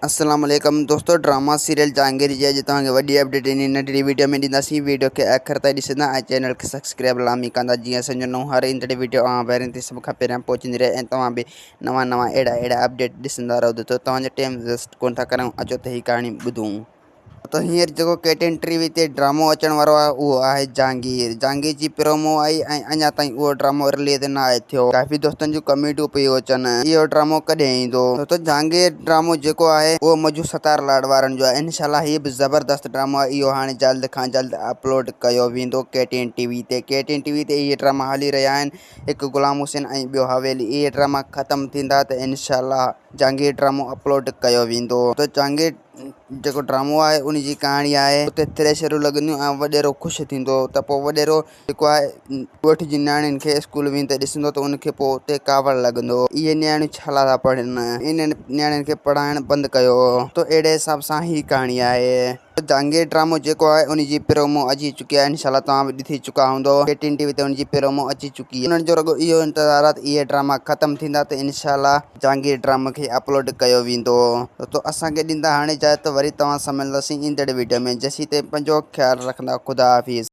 السلام عليڪم دوستو ڊراما سيريل جهانگير جي اڄ توهان کي وڏي اپڊيٽ انهي ننڍڙي ويڊيو ۾ ڏينداسين ويڊيو کي آخر تائين ڏسندا ۽ چينل کي سبسڪرائب لازمي ڪندا جيئن اسان جو نئون هر ايندڙ ويڊيو اوهان پهرين تي سڀ کان پهريان پهچندي رهي ۽ توهان به نوان نوان اهڙا اهڙا اپڊيٽ ڏسندا رهو دوستو توهان جو ٽيم ويسٽ ڪون ٿا ڪريون اچو ته هي ڪهاڻي ٻڌون. ته هينئر جيڪو ڪي ٽين ٽي وي تي ڊرامو اچڻ وارو آهي اهو آهي جهانگير. جهانگير جي پرومو آئي ۽ اڃا تائين اهو ڊرامو رليز ناهي ٿيو. ڪافي دوستن جون ڪمينٽون پيون اچن اهو ڊرامو ڪڏهن ايندو. دوستو جهانگير ڊرامو جيڪو آهي اهو مجو ستار لاڙ وارن جو آهي انشاء الله هي به زبردست ڊرامو آهي اهو هاڻي جلد کان جلد اپلوڊ ڪيو ويندو ڪي ٽين ٽي وي تي. ڪي ٽين ٽي وي تي اهي ڊراما هلي رهيا آهن هڪ غلام حسين ۽ ٻيو حويلي اهي ڊراما ختم ٿيندا ته انشاء الله جهانگير ڊرامو اپلوڊ ڪيو ويندو. ته جهانگير جيڪو ڊرامو آهي ان جي ڪهاڻي آهي اتي ٿريشرون لڳنديون ۽ وڏيرو خوش ٿيندو ته پوء وڏيرو جيڪو آهي ڳوٺ جي نياڻين کي اسڪول ويندي ڏسندو ته ان کي پوء اتي ڪاوڙ لڳندو اهي نياڻيون ڇا لاء ٿا پڙهن انهن نياڻين کي پڙهائڻ بند ڪيو ته اهڙي حساب سان هي ڪهاڻي آهي. جهانگير ڊرامو جيڪو آهي ان جي پرومو اچي چڪي آهي انشاء الله توهان به ڏسي چڪا هوندو ڪي ٽين ٽي وي تي ان جي پرومو اچي چڪي آهي انهن جو رڳو اهو انتظار آهي ته اهي ڊراما ختم ٿيندا ته انشاء الله جهانگير ڊرامو کي اپلوڊ ڪيو ويندو. دوستو اسان کي ڏيندا هاڻي اجازت وري توهان سان ملنداسين ايندڙ ويڊيو ۾ جيسين تائين پنهنجو خيال رکندا خدا حافظ.